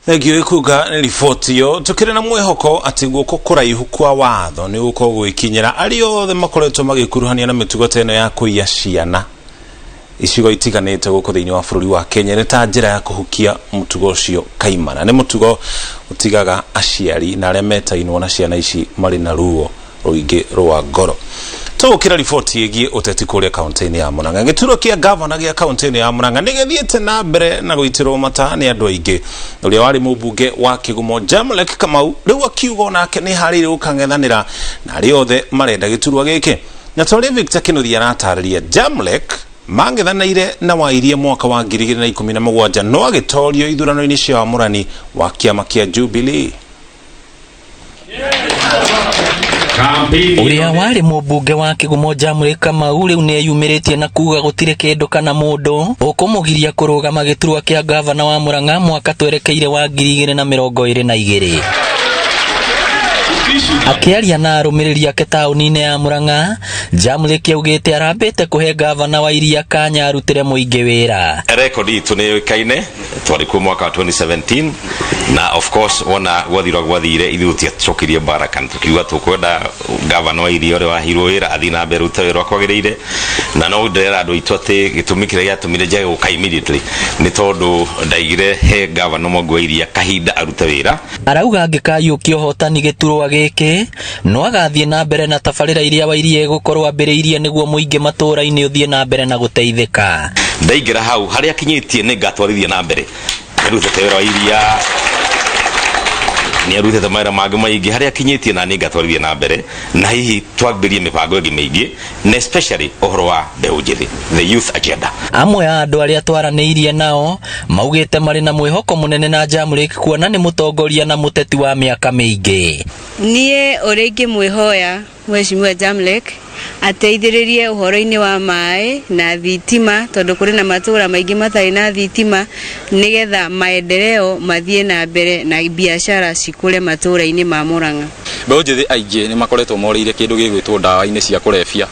Thengio Ikunga nĩ riboti ĩyo. Tũkĩrĩ na mwĩhoko atĩ guoko kũraihu kwa watho nĩ gũkorwo gũgĩkinyĩra arĩa othe makoretwo magĩkuruhania na mĩtugo ta ĩno ya kũiya ciana icigo itiganĩte gũkũ thĩinĩ wa bũrũri wa Kenya, nĩ ta njĩra ya kũhukia mũtugo ũcio kaimana. Nĩ mũtugo ũtigaga aciari na arĩa metainwo na ciana ici marĩ na ruo rũingĩ rwa ngoro. Tũgũkĩra riboti ĩgiĩ ũteti kũrĩa kaunti-inĩ ya Murang'a. Gĩturwa kĩa gavana gĩa kaunti-inĩ ya Murang'a nĩ gĩthiĩte na mbere na gũitĩrwo mata nĩ andũ aingĩ. Ũrĩa warĩ mũmbunge wa Kĩgumo Jamlek Kamau rĩu akiuga onake nĩ harĩire gũkang'ethanĩra na arĩa othe marenda gĩturwa gĩkĩ. Na ta ũrĩa Victor Kĩnuthia aratarĩria, Jamlek mang'ethanĩire na Wairia mwaka wa 2017 no agĩtorio ithurano-inĩ cia wamũrani wa kĩama kĩa Jubilee. Ũrĩa warĩ mũmbunge wa Kĩgumo Jamũrĩ Kamau rĩu nĩeyumĩrĩtie na kuga gũtirĩ kĩndũ kana mũndũ ũkũmũgiria kũrũgama gĩturwa kĩa ngavana wa Murang'a mwaka twerekeire wa 2022. Akĩaria na arũmĩrĩri ake taũni-inĩ ya Murang'a, Jamlek augĩte arambĩte kũhe ngavana wa Iria kanya arutĩre mũingĩ wĩra. Record itũ nĩ yũĩkaine, twarĩ kuo mwaka wa 2017 na of course wona gwathirwo gwathire, ithuĩ tũtiacokirie mbara kana tũkiuga tũkwenda gavana wa Iria ũrĩa waheirwo wĩra athiĩ na mbere rute wĩra kwagĩrĩire. Na no ndĩrera andũ aitũ atĩ gĩtũmi kĩrĩa gĩatũmire njage gũka immediately nĩ tondũ ndaigire he gavana Mwangi wa Iria kahinda arute wĩra. Arauga angĩkayũkia ũhotani gĩturwa gĩkĩ no agathiĩ na mbere na tabarĩra iria Wairia egũkorwo ambĩrĩirie nĩguo mũingĩ matũũra-inĩ ũthiĩ na mbere na gũteithĩka. Ndaingĩra hau harĩa akinyĩtie nĩ ngatwarithia na mbere. Nĩarutĩte wĩra wa Iria, nĩarutĩte mawĩra mangĩ maingĩ, harĩa akinyĩtie na nĩ ngatwarithia na mbere, na hihi twambĩrie mĩbango ĩngĩ mĩingĩ, na especially ũhoro wa mbeũ njĩthĩ, the youth agenda. Amwe a andũ arĩa twaranĩirie nao maugĩte marĩ na mwĩhoko mũnene na Jamlek kuona nĩ mũtongoria na mũteti wa mĩaka mĩingĩ. Niĩ ũrĩa ingĩmwĩhoya Mheshimiwa Jamlek ateithĩrĩrie ũhoro-inĩ wa maĩ na thitima, tondũ kũrĩ na matũũra maingĩ matarĩ na thitima, nĩgetha maendeleo mathiĩ na mbere na biacara cikũre matũũra-inĩ ma Murang'a. Mbeũ njĩthĩ aingĩ nĩ makoretwo morĩire kĩndũ gĩgwĩtwo ndawa-inĩ cia kũrebia,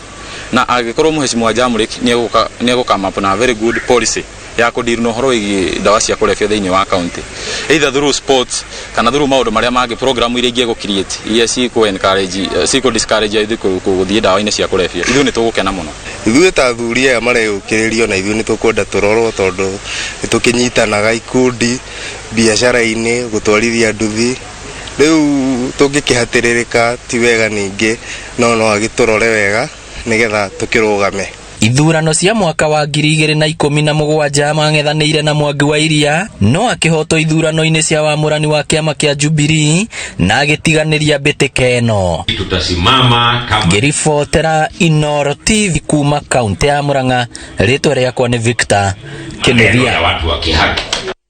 na angĩkorwo Mheshimiwa Jamlek nĩ egũ come up na very good policy ya kũdeal na ũhoro wĩgiĩ ndawa cia kũrebia thĩinĩ wa county, either through sports kana through maũndũ marĩa mangĩ, program iria ingĩ egũ create iria cikũ encourage, cikũ discourage ithuĩ gũthiĩ ndawa-inĩ cia kũrebia, ithuĩ nĩ tũgũkena mũno. Ithuĩ ta athuri aya mareyũkĩrĩrio, na ithuĩ nĩ tũkwenda tũrorwo, tondũ nĩ tũkĩnyitanaga ikundi biacara-inĩ, gũtwarithia nduthi. Rĩu tũngĩkĩhatĩrĩrĩka ti wega, ningĩ no agĩtũrore wega nĩgetha tũkĩrũgame. Ithurano cia mwaka wa 2017 mang'ethanĩire na Mwangi wa Iria no akĩhotwo ithurano-inĩ cia wamũrani wa kĩama kĩa Jubilee na agĩtiganĩria mbĩtĩka ĩno. Tutasimama kama Ngĩribotera Inooro TV kuma kaunti ya Murang'a, rĩtwa rĩakwa nĩ Victor Kĩnuthia. Ya watu wa kihaki.